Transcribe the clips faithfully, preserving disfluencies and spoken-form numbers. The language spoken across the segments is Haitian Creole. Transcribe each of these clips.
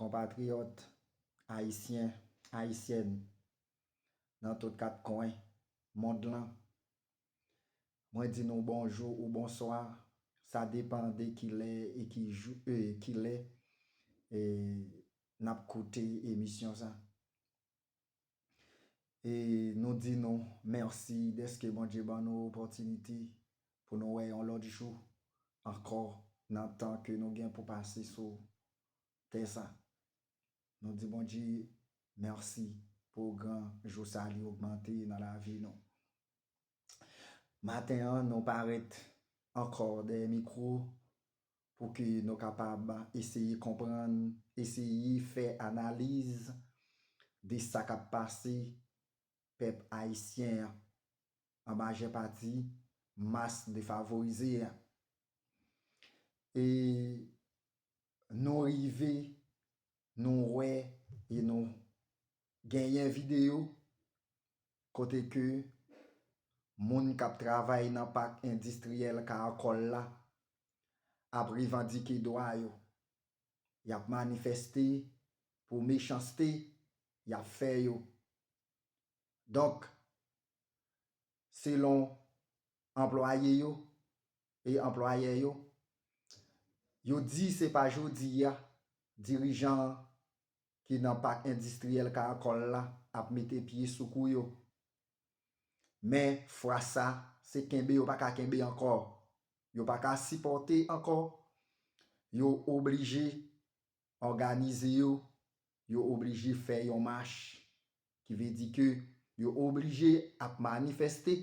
Konpatriyòt ayisyen, ayisyèn nan tout kat kwen mond lan, mwen di nou bonjou ou bonswa. Sa depann de kilè e ki jou, e kilè e n ap koute emisyon sa. E nou di nou mèsi dèske Bondye ban nou opòtinite pou nou wè yon lòt jou ankò nan tan ke nou gen pou pase sou tè sa. Nou di Bondye mèsi pou gran jou sa li ogmante nan lavi nou. Maten an, nou parèt ankò dèyè mikwo pou ke nou kapab eseye konprann, eseye fè analiz de sa k ap pase pèp ayisyen an, an majè pati mas defavorize a. E nou rive, nou wè e nou genyen videyo kote ke moun k ap travay nan pak endistriyèl Karakòl la ap revandike dwa yo. Y ap manifèste pou mechanste y ap fè yo. Donk, selon anplwaye yo e anplwayè yo, yo di se pa jodi a dirijan ki nan pak endistriyèl Karakòl la ap mete pye sou kou yo. Men fwa sa, se kenbe yo pa ka kenbe ankò. Yo pa ka sipòte ankò. Yo oblije òganize yo, yo oblije fè yon mach. Ki vle di ke yo oblije ap manifèste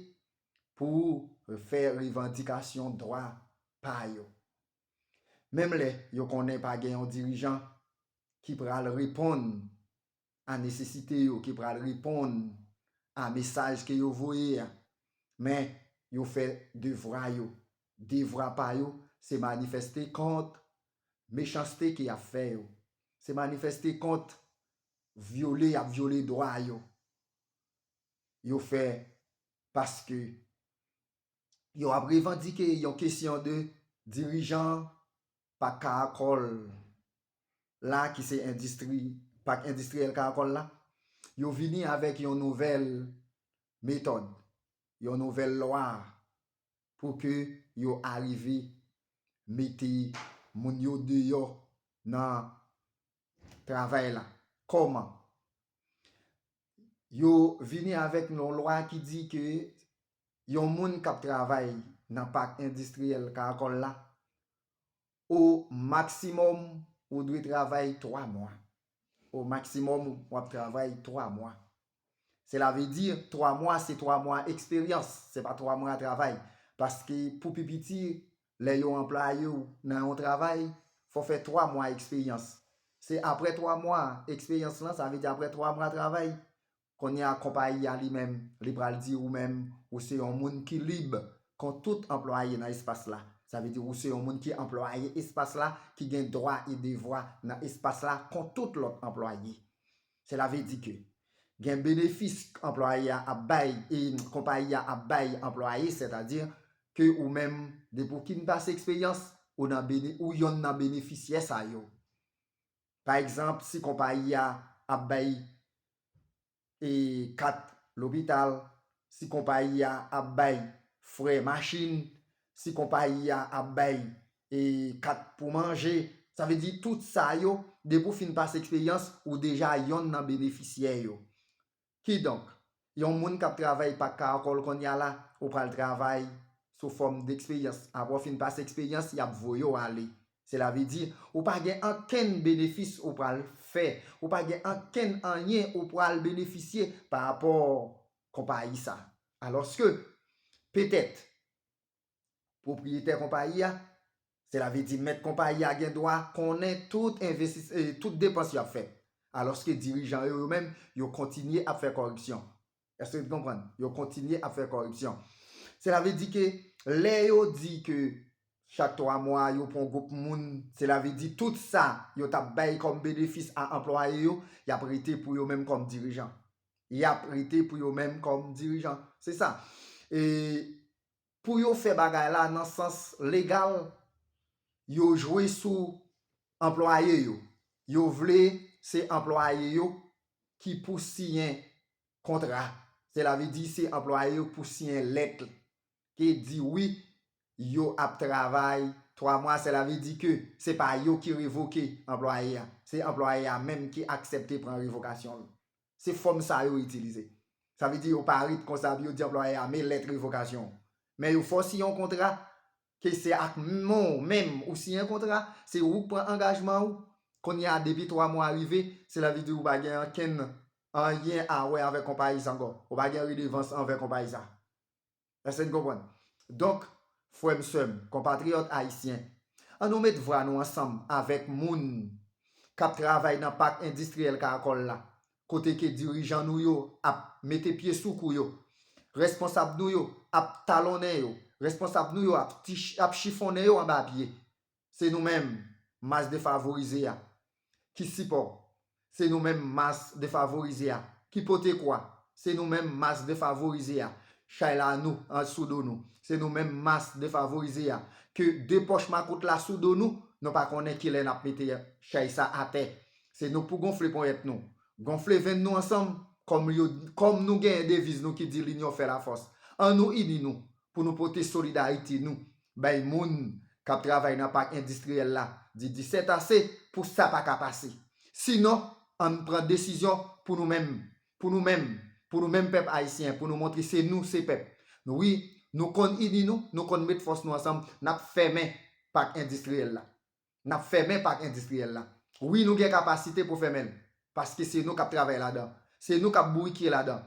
pou fè revandikasyon dwa pa yo. Menm lè yo konnen pa gen yon dirijan ki pral reponn a nesesite yo, ki pral reponn a mesaj ke yo voye a. Men, yo fè devwa yo. Devwa pa yo, se manifèste kont mechanste ke y ap fè yo. Se manifèste kont vyole y ap vyole dwa yo. Yo fè paske yo ap revandike yon kesyon de dirijan pak Karakòl la, ki se endistri, pak endistriyèl Karakòl la, yo vini avèk yon nouvèl metòd, yon nouvèl lwa pou ke yo arive mete moun yo deyò nan travay la. Kòman? Yo vini avèk yon lwa ki di ke yon moun k ap travay nan pak endistriyèl Karakòl la, o maksimòm, ou dwe travay twa mwa. O maksimòm, w ap travay twa mwa. Sela vle di, twa mwa, se twa mwa eksperyans, se pa twa mwa travay. Paske pou pi piti, lè yo anplwaye w nan yon travay, fò w fè twa mwa eksperyans. Se apre twa mwa eksperyans lan, sa vle di apre twa mwa travay, kounye a konpayi a li menm, li pral di ou menm, ou se yon moun ki lib kon tout anplwaye nan espas la. Sa vle di ou se yon moun ki anplwaye espas la, ki gen dwa e devwa nan espas la kon tout lòt anplwaye. Sela vle di ke gen benefis anplwaye a ap bay e konpayi a ap bay anplwaye, sètadi ke ou menm, depi w fin pase eksperyans, ou nan bene-, ou yonn nan benefisyè sa yo. Pa egzanp, si konpayi a ap bay e kat lopital, si konpayi a ap bay frè machin, si konpayi a ap bay e kat pou manje, sa vle di tout sa yo, depi w fin pase eksperyans, ou deja yonn nan benefisyè yo. Kidonk, yon moun k ap travay pak Karakòl kounye a la, ou pral travay sou fòm deksperyans. Apre w fin pase eksperyans, y ap voye w ale. Sela vle di, ou pa gen ankenn benefis ou pral fè. Ou pa gen ankenn anyen ou pral benefisye pa rapò konpayi sa. Alòske, petèt, pwopriyetè konpayi a, sela vle di mèt konpayi a gen dwa konnen tout envestis-, e, tout depans y ap fè. Alòske dirijan yo, yo menm, yo kontinye ap fè kòripsyon. Èske w konprann? Yo kontinye ap fè kòripsyon. Sela vle di ke lè yo di ke chak twa mwa yo pran gwoup moun, sela vle di tout sa yo t ap bay kòm benefis a anplwaye yo, y ap rete pou yo menm kòm dirijan. Y ap rete pou yo menm kòm dirijan. Se sa. E pou yo fè bagay la nan sans legal, yo jwe sou anplwaye yo. Yo vle se anplwaye yo ki pou siyen kontra. Sela vle di se anplwaye yo pou siyen lèt ki di wi, yo ap travay twa mwa. Sela vle di ke se pa yo ki revoke anplwaye a. Se anplwaye a menm ki aksepte pran revokasyon l. Se fòm sa yo itilize. Sa vle di yo pa ret konsa pou yo di anplwaye a men lèt revokasyon. Men yo fè w siyen yon kontra ke se ak men w menm ou siyen kontra, se ou k pran angajman ou. Kounye a depi twa mwa rive, sela vle di ou pa gen ankenn anyen a wè avèk konpayi sa ankò. Ou pa gen redevans anvè konpayi sa. Èske n konprann? Donk, frè m, sè m, konpatriyòt ayisyen, ann nou met vwa nou ansanm avèk moun k ap travay nan pak endistriyèl Karakòl la, kote ke dirijan nou yo ap mete pye sou kou yo, responsab nou yo ap talonnen yo, responsab nou yo ap, ti, ap chifonnen yo anba pye. Se nou menm, mas defavorize a, ki sipò. Se nou menm, mas defavorize a, ki pote kwa. Se nou menm, mas defavorize a, chay la nou, an sou do nou. Se nou menm, mas defavorize a, ke de pòch makout la sou do nou, nou pa konnen kilè n ap mete chay sa atè. Se nou pou gonfle ponyèt nou, gonfle venn nou ansanm, kòm, yo, kòm nou genyen deviz nou ki di linyon fè lafòs. Ann nou ini nou pou nou pote solidarite nou bay moun k ap travay nan pak endistriyèl la, di disèt ase pou sa pa ka pase. Sinon, ann pran desizyon pou nou menm, pou nou menm, pou nou menm pèp ayisyen, pou nou montre se nou, se pèp. Wi, nou konn ini nou, nou konn met fòs nou ansanm, n ap fèmen pak endistriyèl la. N ap fèmen pak endistriyèl la. Wi, nou gen kapasite pou fèmen l, paske se nou k ap travay ladan. Se nou k ap bourike ladan.